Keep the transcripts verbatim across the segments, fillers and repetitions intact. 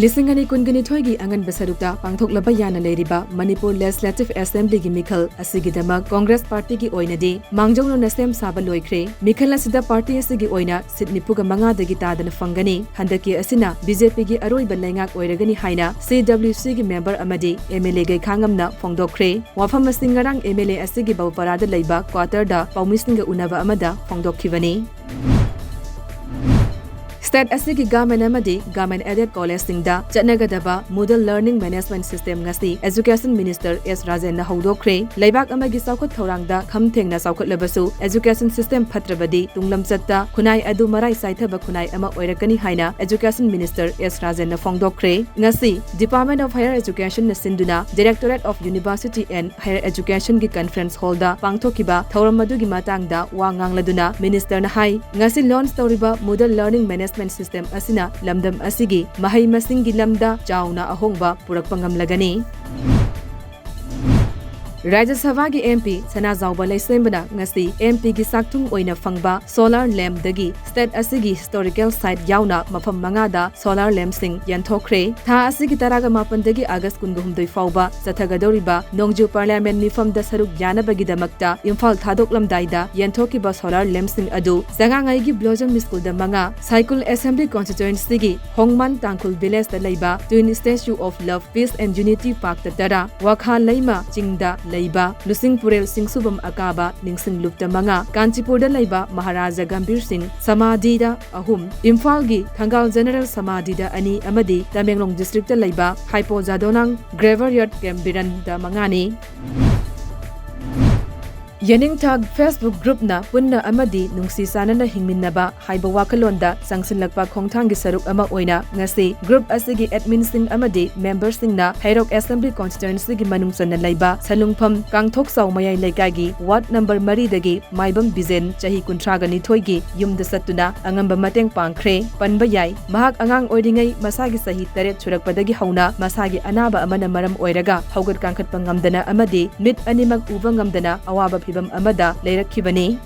ꯂꯤꯁꯤꯡ ꯑꯅꯤ ꯀꯨꯟꯒ ꯅꯤꯊꯣꯏꯒꯤ ꯑꯉꯟꯕ ꯁꯔꯨꯛꯇ ꯄꯥꯡꯊꯣꯛꯂꯕ ꯌꯥꯅ ꯂꯩꯔꯤꯕ ꯃꯅꯤꯄꯨꯔ Legislative Assemblyꯒꯤ ꯃꯤꯈꯜ ꯑꯁꯤꯒꯤꯗꯃꯛ Congress Partyꯒꯤ ꯑꯣꯏꯅꯗꯤ ꯃꯥꯡꯖꯧꯅꯅ ꯁꯦꯝ ꯁꯥꯕ ꯂꯣꯏꯈ꯭ꯔꯦ꯫ ꯃꯤꯈꯜ ꯑꯁꯤꯗ party ꯑꯁꯤꯒꯤ ꯑꯣꯏꯅ seat ꯅꯤꯐꯨꯒ ꯃꯉꯥꯗꯒꯤ ꯇꯥꯗꯅ ꯐꯪꯒꯅꯤ꯫ ꯍꯟꯗꯛꯀꯤ ꯑꯁꯤꯅ BJPꯒꯤ ꯑꯔꯣꯏꯕ ꯂꯩꯉꯥꯛ ꯑꯣꯏꯔꯒꯅꯤ ꯍꯥꯏꯅ CWCꯒꯤ member ꯑꯃꯗꯤ MLAꯒꯩ ꯈꯥꯡꯉꯝꯅ ꯐꯣꯡꯗꯣꯛꯈ꯭ꯔꯦ꯫ ꯋꯥꯐꯝ ꯑꯁꯤ ꯉꯔꯥꯡ MLA ꯑꯁꯤꯒꯤ ꯕꯧꯄꯔꯥꯗ ꯂꯩꯕ quarterꯗ ꯄꯥꯎꯃꯤꯁꯤꯡꯒ ꯎꯅꯕ ꯑꯃꯗ ꯐꯣꯡꯗꯣꯛꯈꯤꯕꯅꯤ꯫ State ꯑꯁꯤꯒꯤ government ꯑꯃꯗꯤ government aided collegeꯁꯤꯡꯗ ꯆꯠꯅꯒꯗꯕ Moodle Learning Management System ꯉꯁꯤ Education Minister S ꯔꯥꯖꯦꯟꯅ ꯍꯧꯗꯣꯛꯈ꯭ꯔꯦ꯫ ꯂꯩꯕꯥꯛ ꯑꯃꯒꯤ ꯆꯥꯎꯈꯠ ꯊꯧꯔꯥꯡꯗ ꯈꯝ ꯊꯦꯡꯅ ꯆꯥꯎꯈꯠꯂꯕꯁꯨ education system ꯐꯠꯇ꯭ꯔꯕꯗꯤ ꯇꯨꯡꯂꯝꯆꯠꯇ ꯈꯨꯟꯅꯥꯏ ꯑꯗꯨ ꯃꯔꯥꯏ ꯆꯥꯏꯊꯕ ꯈꯨꯟꯅꯥꯏ ꯑꯃ ꯑꯣꯏꯔꯛꯀꯅꯤ ꯍꯥꯏꯅ Education Minister S ꯔꯥꯖꯦꯟꯅ ꯐꯣꯡꯗꯣꯛꯈ꯭ꯔꯦ꯫ ꯉꯁꯤ Department of Higher Educationꯅ ꯁꯤꯟꯗꯨꯅ Directorate of University and Higher Educationꯒꯤ conference hallꯗ ꯄꯥꯡꯊꯣꯛꯈꯤꯕ ꯊꯧꯔꯝ ꯑꯗꯨꯒꯤ ꯃꯇꯥꯡꯗ ꯋꯥ ꯉꯥꯡꯂꯗꯨꯅ ministerꯅ ꯍꯥꯏ, ꯉꯁꯤ launch ꯇꯧꯔꯤꯕ Moodle Learning Management System ꯑꯁꯤꯅ ꯂꯝꯗꯝ ꯑꯁꯤꯒꯤ ꯃꯍꯩ ꯃꯁꯤꯡꯒꯤ ꯂꯝꯗ ꯆꯥꯎꯅ ꯑꯍꯣꯡꯕ ꯄꯨꯔꯛꯄ ꯉꯝꯂꯒꯅꯤ꯫ ꯔꯥꯖ꯭ꯌ ꯁꯚꯥꯒꯤ MP ꯁꯅꯥꯖꯥꯎꯕ ꯂꯩꯁꯦꯝꯕꯅ ꯉꯁꯤ MPꯒꯤ ꯆꯥꯛꯊꯨꯡ ꯑꯣꯏꯅ ꯐꯪꯕ solar lampꯗꯒꯤ state ꯑꯁꯤꯒꯤ historical site ꯌꯥꯎꯅ ꯃꯐꯝ ꯃꯉꯥꯗ solar lampꯁꯤꯡ ꯌꯦꯟꯊꯣꯛꯈ꯭ꯔꯦ꯫ ꯊꯥ ꯑꯁꯤꯒꯤ ꯇꯔꯥꯒ ꯃꯥꯄꯟꯗꯒꯤ August ꯀꯨꯟꯒ ꯍꯨꯝꯗꯣꯏ ꯐꯥꯎꯕ ꯆꯠꯊꯒꯗꯧꯔꯤꯕ ꯅꯣꯡꯖꯨ Parliament ꯃꯤꯐꯝꯗ ꯁꯔꯨꯛ ꯌꯥꯅꯕꯒꯤꯗꯃꯛꯇ ꯏꯝꯐꯥꯜ ꯊꯥꯗꯣꯛꯂꯝꯗꯥꯏꯗ ꯌꯦꯟꯊꯣꯛꯈꯤꯕ solar lampꯁꯤꯡ ꯑꯗꯨ ꯆꯉꯥꯉꯩꯒꯤ Blossom Schoolꯗ ꯃꯉꯥ, ꯁꯥꯏꯀꯨꯜ Assembly Constituencyꯒꯤ ꯍꯣꯡꯃꯥꯟ ꯇꯥꯡꯈꯨꯜ Villageꯇ ꯂꯩꯕ Twin Statue of Love, Peace and Unity Parkꯇ ꯇꯔꯥ, ꯋꯥꯈꯥ ꯂꯩꯃ ꯆꯤꯡꯗ ꯂꯩꯕ ꯂꯨꯁꯤꯡ ꯄꯨꯔꯦꯜ ꯁꯤꯡꯁꯨꯕꯝ ꯑꯀꯥꯕ ꯅꯤꯡꯁꯤꯡ ꯂꯨꯞꯇ ꯃꯉꯥ, ꯀꯥꯟꯆꯤꯄꯨꯔꯗ ꯂꯩꯕ ꯃꯍꯥꯔꯥꯖꯥ ꯒꯝꯚꯤꯔ ꯁꯤꯡ ꯁꯃꯥꯙꯤꯗ ꯑꯍꯨꯝ, ꯏꯝꯐꯥꯜꯒꯤ ꯊꯪꯒꯥꯜ General ꯁꯃꯥꯙꯤꯗ ꯑꯅꯤ ꯑꯃꯗꯤ ꯇꯃꯦꯡꯂꯣꯡ districtꯇ ꯂꯩꯕ ꯍꯥꯏꯄꯣ ꯖꯥꯗꯣꯅꯥꯡ Graveyard ꯀꯦꯝꯕꯤꯔꯟꯗ ꯃꯉꯥꯅꯤ꯫ ꯌꯦꯅꯤꯡꯊꯥ Facebook groupꯅ ꯄꯨꯟꯅ ꯑꯃꯗꯤ ꯅꯨꯡꯁꯤ ꯆꯥꯟꯅꯅ ꯍꯤꯡꯃꯤꯟꯅꯕ ꯍꯥꯏꯕ ꯋꯥꯈꯜꯂꯣꯟꯗ ꯆꯪꯁꯤꯜꯂꯛꯄ ꯈꯣꯡꯊꯥꯡꯒꯤ ꯁꯔꯨꯛ ꯑꯃ ꯑꯣꯏꯅ ꯉꯁꯤ group ꯑꯁꯤꯒꯤ adminꯁꯤꯡ ꯑꯃꯗꯤ memberꯁꯤꯡꯅ ꯍꯩꯔꯣꯛ Assembly Constituencyꯒꯤ ꯃꯅꯨꯡ ꯆꯟꯅ ꯂꯩꯕ ꯁꯂꯨꯡꯐꯝ ꯀꯥꯡꯊꯣꯛꯆꯥꯎ ꯃꯌꯥꯏ ꯂꯩꯀꯥꯏꯒꯤ ward number ꯃꯔꯤꯗꯒꯤ ꯃꯥꯏꯕꯝ ꯕꯤꯖꯦꯟ ꯆꯍꯤ ꯀꯨꯟꯊ꯭ꯔꯥꯒ ꯅꯤꯊꯣꯏꯒꯤ ꯌꯨꯝꯗ ꯆꯠꯇꯨꯅ ꯑꯉꯝꯕ ꯃꯇꯦꯡ ꯄꯥꯡꯈ꯭ꯔꯦ꯫ ꯄꯟꯕ ꯌꯥꯏ, ꯃꯍꯥꯛ ꯑꯉꯥꯡ ꯑꯣꯏꯔꯤꯉꯩ ꯃꯁꯥꯒꯤ ꯆꯍꯤ ꯇꯔꯦꯠ ꯁꯨꯔꯛꯄꯗꯒꯤ ꯍꯧꯅ ꯃꯁꯥꯒꯤ ꯑꯅꯥꯕ ꯑꯃꯅ ꯃꯔꯝ ꯑꯣꯏꯔꯒ ꯍꯧꯒꯠ ꯀꯥꯡꯈꯠꯄ ꯉꯝꯗꯅ ꯑꯃꯗꯤ ꯃꯤꯠ ꯑꯅꯤꯃꯛ ꯎꯕ ꯉꯝꯗꯅ ꯑꯋꯥꯕ ꯐꯤꯚꯝ ꯑꯃꯗ ꯂꯩꯔꯛꯈꯤꯕꯅꯤ꯫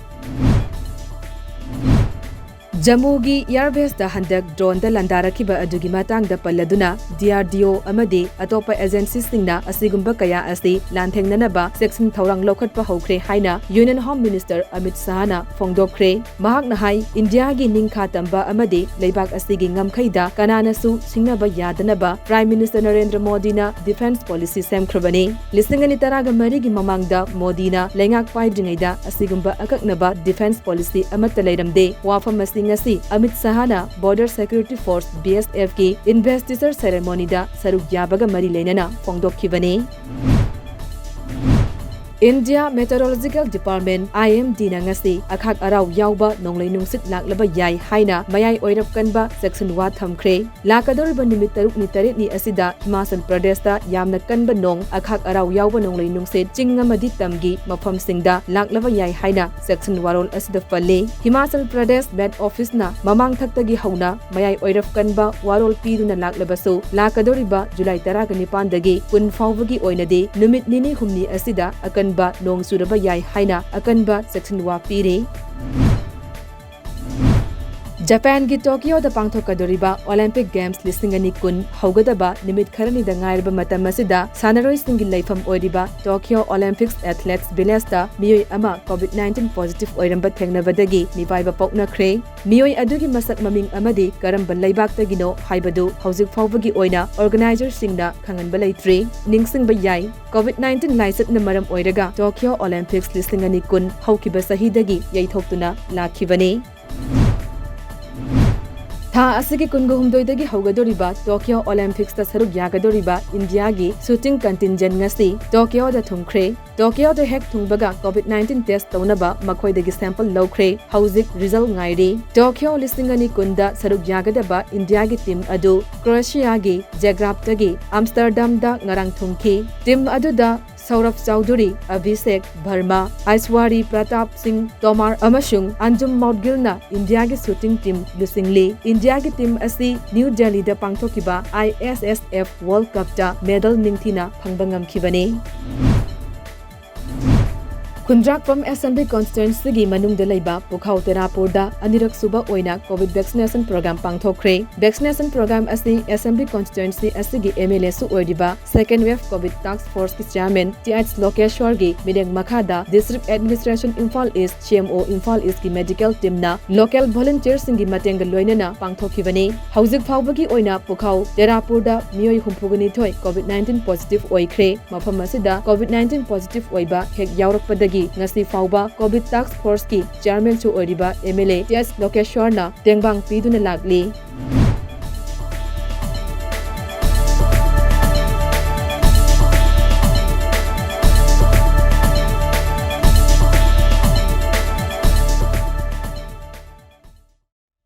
ꯖꯝꯃꯨꯒꯤ ꯏꯌꯥꯔ ꯕꯦꯁꯇ ꯍꯟꯗꯛ ꯗ꯭ꯔꯣꯟꯗ ꯂꯥꯟꯗꯥꯔꯛꯈꯤꯕ ꯑꯗꯨꯒꯤ ꯃꯇꯥꯡꯗ ꯄꯜꯂꯗꯨꯅ, ꯗꯤ ꯑꯥꯔ ꯗꯤ ꯑꯣ ꯑꯃꯗꯤ ꯑꯇꯣꯞꯄ ꯑꯦꯖꯦꯟꯁꯤꯁꯤꯡꯅ ꯑꯁꯤꯒꯨꯝꯕ ꯀꯌꯥ ꯑꯁꯤ ꯂꯥꯟꯊꯦꯡꯅꯅꯕ ꯆꯦꯛꯁꯤꯟ ꯊꯧꯔꯥꯡ ꯂꯧꯈꯠꯄ ꯍꯧꯈ꯭ꯔꯦ ꯍꯥꯏꯅ ꯌꯨꯅꯤꯌꯟ ꯍꯣꯝ ꯃꯤꯅꯤꯁꯇꯔ ꯑꯃꯤꯠ ꯁꯍꯥꯅ ꯐꯣꯡꯗꯣꯛꯈ꯭ꯔꯦ꯫ ꯃꯍꯥꯛꯅ ꯍꯥꯏ, ꯏꯟꯗꯤꯌꯥꯒꯤ ꯅꯤꯡꯈꯥ ꯇꯝꯕ ꯑꯃꯗꯤ ꯂꯩꯕꯥꯛ ꯑꯁꯤꯒꯤ ꯉꯝꯈꯩꯗ ꯀꯅꯥꯅꯁꯨ ꯁꯤꯡꯅꯕ ꯌꯥꯗꯅꯕ ꯄ꯭ꯔꯥꯏꯝ ꯃꯤꯅꯤꯁꯇꯔ ꯅꯔꯦꯟꯗ꯭ꯔ ꯃꯣꯗꯤꯅ ꯗꯤꯐꯦꯟꯁ ꯄꯣꯂꯤꯁꯤ ꯁꯦꯝꯈ꯭ꯔꯕꯅꯤ꯫ ꯂꯤꯁꯤꯡ ꯑꯅꯤ ꯇꯔꯥꯒ ꯃꯔꯤꯒꯤ ꯃꯃꯥꯡꯗ ꯃꯣꯗꯤꯅ ꯂꯩꯉꯥꯛ ꯄꯥꯏꯗ꯭ꯔꯤꯉꯩꯗ ꯑꯁꯤꯒꯨꯝꯕ ꯑꯀꯛꯅꯕ ꯗꯤꯐꯦꯟꯁ ꯄꯣꯂꯤꯁꯤ ꯑꯃꯠꯇ ꯂꯩꯔꯝꯗꯦ꯫ ꯋꯥꯐꯝ ꯑꯁꯤ ꯉꯁꯤ Amit ꯁꯍꯥꯅ Border Security Force, B S F ꯀꯤ investiture ceremony ꯗ ꯁꯔꯨꯛ ꯌꯥꯕꯒ ꯃꯔꯤ ꯂꯩꯅꯅ ꯐꯣꯡꯗꯣꯛꯈꯤꯕꯅꯤ꯫ India Meteorological Department, I M D ꯅ ꯉꯁꯤ ꯑꯈꯥꯛ ꯑꯔꯥꯎ ꯌꯥꯎꯕ ꯅꯣꯡꯂꯩ ꯅꯨꯡꯁꯤꯠ ꯂꯥꯛꯂꯕ ꯌꯥꯏ ꯍꯥꯏꯅ ꯃꯌꯥꯏ ꯑꯣꯏꯔꯞ ꯀꯟꯕ ꯆꯦꯛꯁꯤꯟ ꯋꯥ ꯊꯝꯈ꯭ꯔꯦ꯫ ꯂꯥꯛꯀꯗꯧꯔꯤꯕ ꯅꯨꯃꯤꯠ ꯇꯔꯨꯛꯅꯤ ꯇꯔꯦꯠꯅꯤ ꯑꯁꯤꯗ ꯍꯤꯃꯥꯆꯜ ꯄ꯭ꯔꯗꯦꯁꯇ ꯌꯥꯝꯅ ꯀꯟꯕ ꯅꯣꯡ, ꯑꯈꯥꯛ ꯑꯔꯥꯎ ꯌꯥꯎꯕ ꯅꯣꯡꯂꯩ ꯅꯨꯡꯁꯤꯠ, ꯆꯤꯡ ꯑꯃꯗꯤ ꯇꯝꯒꯤ ꯃꯐꯝꯁꯤꯡꯗ ꯂꯥꯛꯂꯕ ꯌꯥꯏ ꯍꯥꯏꯅ ꯆꯦꯛꯁꯤꯟ ꯋꯥꯔꯣꯜ ꯑꯁꯤꯗ ꯄꯜꯂꯤ꯫ ꯍꯤꯃꯥꯆꯜ ꯄ꯭ꯔꯗꯦꯁ ꯃꯦꯠ ꯑꯣꯐꯤꯁꯅ ꯃꯃꯥꯡꯊꯛꯇꯒꯤ ꯍꯧꯅ ꯃꯌꯥꯏ ꯑꯣꯏꯔꯞ ꯀꯟꯕ ꯋꯥꯔꯣꯜ ꯄꯤꯗꯨꯅ ꯂꯥꯛꯂꯕꯁꯨ, ꯂꯥꯛꯀꯗꯧꯔꯤꯕ ꯖꯨꯂꯥꯏ ꯇꯔꯥꯒ ꯅꯤꯄꯥꯟꯗꯒꯤ ꯀꯨꯟ ꯐꯥꯎꯕꯒꯤ ꯑꯣꯏꯅꯗꯤ ꯅꯨꯃꯤꯠ ꯅꯤꯅꯤ ꯍꯨꯝꯅꯤ ꯑꯁꯤꯗ ꯑꯀꯟꯕ ꯅꯣꯡ ꯆꯨꯔꯕ ꯌꯥꯏ ꯍꯥꯏꯅ ꯑꯀꯟꯕ ꯆꯦꯛꯁꯤꯟ ꯋꯥ ꯄꯤꯔꯤ꯫ ꯖꯄꯥꯟꯒꯤ ꯇꯣꯀꯤꯌꯣꯗ ꯄꯥꯡꯊꯣꯛꯀꯗꯧꯔꯤꯕ ꯑꯣꯂꯤꯝꯄꯤꯛ ꯒꯦꯝꯁ ꯂꯤꯁꯤꯡ ꯑꯅꯤ ꯀꯨꯟ ꯍꯧꯒꯗꯕ ꯅꯨꯃꯤꯠ ꯈꯔꯅꯤꯗ ꯉꯥꯏꯔꯕ ꯃꯇꯝ ꯑꯁꯤꯗ, ꯁꯥꯟꯅꯔꯣꯏꯁꯤꯡꯒꯤ ꯂꯩꯐꯝ ꯑꯣꯏꯔꯤꯕ ꯇꯣꯀꯤꯌꯣ ꯑꯣꯂꯤꯝꯄꯤꯛꯁ ꯑꯦꯊꯂꯦꯠꯁ ꯚꯤꯂꯦꯖꯇ ꯃꯤꯑꯣꯏ ꯑꯃ ꯀꯣꯚꯤꯗ ꯅꯥꯏꯟꯇꯤꯟ ꯄꯣꯖꯤꯇꯤꯚ ꯑꯣꯏꯔꯝꯕ ꯊꯦꯡꯅꯕꯗꯒꯤ ꯃꯤꯄꯥꯏꯕ ꯄꯣꯛꯅꯈ꯭ꯔꯦ꯫ ꯃꯤꯑꯣꯏ ꯑꯗꯨꯒꯤ ꯃꯁꯛ ꯃꯃꯤꯡ ꯑꯃꯗꯤ ꯀꯔꯝꯕ ꯂꯩꯕꯥꯛꯇꯒꯤꯅꯣ ꯍꯥꯏꯕꯗꯨ ꯍꯧꯖꯤꯛ ꯐꯥꯎꯕꯒꯤ ꯑꯣꯏꯅ ꯑꯣꯔꯒꯅꯥꯏꯖꯔꯁꯤꯡꯅ ꯈꯪꯍꯟꯕ ꯂꯩꯇ꯭ꯔꯤ꯫ ꯅꯤꯡꯁꯤꯡꯕ ꯌꯥꯏ, ꯀꯣꯚꯤꯗ ꯅꯥꯏꯟꯇꯤꯟ ꯂꯥꯏꯆꯠꯅ ꯃꯔꯝ ꯑꯣꯏꯔꯒ ꯇꯣꯀꯤꯌꯣ ꯑꯣꯂꯤꯝꯄꯤꯛꯁ ꯂꯤꯁꯤꯡ ꯑꯅꯤ ꯀꯨꯟ ꯍꯧꯈꯤꯕ ꯆꯍꯤꯗꯒꯤ ꯌꯩꯊꯣꯛꯇꯨꯅ ꯂꯥꯛꯈꯤꯕꯅꯤ꯫ ꯊꯥ ꯑꯁꯤꯒꯤ ꯀꯨꯟꯒ ꯍꯨꯝꯗꯣꯏꯗꯒꯤ ꯍꯧꯒꯗꯧꯔꯤꯕ ꯇꯣꯀꯤꯌꯣ ꯑꯣꯂꯤꯝꯄꯤꯛꯁꯇ ꯁꯔꯨꯛ ꯌꯥꯒꯗꯧꯔꯤꯕ ꯏꯟꯗꯤꯌꯥꯒꯤ ꯁꯨꯇꯤꯡ ꯀꯟꯇꯤꯟꯖꯦꯟ ꯉꯁꯤ ꯇꯣꯀꯤꯌꯣꯗ ꯊꯨꯡꯈ꯭ꯔꯦ꯫ ꯇꯣꯀꯤꯌꯣꯗ ꯍꯦꯛ ꯊꯨꯡꯕꯒ ꯀꯣꯚꯤꯗ ꯅꯥꯏꯟꯇꯤꯟ ꯇꯦꯁ ꯇꯧꯅꯕ ꯃꯈꯣꯏꯗꯒꯤ ꯁꯦꯝꯄꯜ ꯂꯧꯈ꯭ꯔꯦ꯫ ꯍꯧꯖꯤꯛ ꯔꯤꯖꯜ ꯉꯥꯏꯔꯤ꯫ ꯇꯣꯀꯤꯌꯣ ꯂꯤꯁꯤꯡ ꯑꯅꯤ ꯀꯨꯟꯗ ꯁꯔꯨꯛ ꯌꯥꯒꯗꯕ ꯏꯟꯗꯤꯌꯥꯒꯤ ꯇꯤꯝ ꯑꯗꯨ ꯀ꯭ꯔꯣꯑꯦꯁꯤꯌꯥꯒꯤ ꯖꯦꯒ꯭ꯔꯥꯕꯇꯒꯤ ꯑꯝꯁꯇꯔꯗꯥꯝꯗ ꯉꯔꯥꯡ ꯊꯨꯡꯈꯤ꯫ ꯇꯤꯝ ꯑꯗꯨꯗ ꯁꯧꯔꯚ ꯆꯧꯙꯨꯔꯤ, ꯑꯚꯤꯁꯦꯛ ꯚꯔꯃꯥ, ꯑꯥꯏꯁ꯭ꯋꯥꯔꯤ ꯄ꯭ꯔꯇꯥꯞ ꯁꯤꯡ ꯇꯣꯃꯥꯔ ꯑꯃꯁꯨꯡ ꯑꯟꯖꯨꯝ ꯃꯧꯗꯒꯤꯜꯅ ꯏꯟꯗꯤꯌꯥꯒꯤ ꯁꯨꯇꯤꯡ ꯇꯤꯝ ꯂꯨꯆꯤꯡꯂꯤ꯫ ꯏꯟꯗꯤꯌꯥꯒꯤ ꯇꯤꯝ ꯑꯁꯤ ꯅ꯭ꯌꯨ ꯗꯦꯜꯂꯤꯗ ꯄꯥꯡꯊꯣꯛꯈꯤꯕ ꯑꯥꯏ ꯑꯦꯁ ꯑꯦꯁ ꯑꯦꯐ ꯋꯥꯔꯜꯗ ꯀꯞꯇ ꯃꯦꯗꯜ ꯅꯤꯡꯊꯤꯅ ꯐꯪꯕ ꯉꯝꯈꯤꯕꯅꯤ꯫ ꯈꯨꯟꯗ꯭ꯔꯥꯛꯄꯝ Assembly Constituency ꯒꯤ ꯃꯅꯨꯡꯗ ꯂꯩꯕ ꯄꯨꯈꯥꯎ ꯇꯦꯔꯥꯄꯨꯔꯗ ꯑꯅꯤꯔꯛ ꯁꯨꯕ ꯑꯣꯏꯅ COVID vaccination program ꯄꯥꯡꯊꯣꯛꯈ꯭ꯔꯦ꯫ Vaccination program ꯑꯁꯤ Assembly Constituency ꯑꯁꯤꯒꯤ M L A ꯁꯨ ꯑꯣꯏꯔꯤꯕ Second Wave COVID Task Force ꯀꯤ Chairman ꯇꯤ ꯑꯩꯆ ꯂꯣꯀꯦꯁ꯭ꯋꯔꯒꯤ ꯃꯤꯠꯌꯦꯡ ꯃꯈꯥꯗ District Administration Imphal East, C M O Imphal East ꯀꯤ medical team ꯅ local volunteer ꯁꯤꯡꯒꯤ ꯃꯇꯦꯡꯒ ꯂꯣꯏꯅꯅ ꯄꯥꯡꯊꯣꯛꯈꯤꯕꯅꯤ꯫ ꯍꯧꯖꯤꯛ ꯐꯥꯎꯕꯒꯤ ꯑꯣꯏꯅ ꯄꯨꯈꯥꯎ ꯇꯦꯔꯥꯄꯨꯔꯗ ꯃꯤꯑꯣꯏ ꯍꯨꯝꯐꯨꯒ ꯅꯤꯊꯣꯏ COVID nineteen positive ꯑꯣꯏꯈ꯭ꯔꯦ꯫ ꯃꯐꯝ ꯑꯁꯤꯗ COVID nineteen positive ꯑꯣꯏꯕ ꯍꯦꯛ ꯌꯥꯎꯔꯛꯄꯗꯒꯤ ꯉꯁꯤ ꯐꯥꯎꯕ COVID Task Force ꯀꯤ Chairman ꯁꯨ ꯑꯣꯏꯔꯤꯕ M L A T H ꯂꯣꯀꯦꯁ꯭ꯋꯔꯅ ꯇꯦꯡꯕꯥꯡ ꯄꯤꯗꯨꯅ ꯂꯥꯛꯂꯤ꯫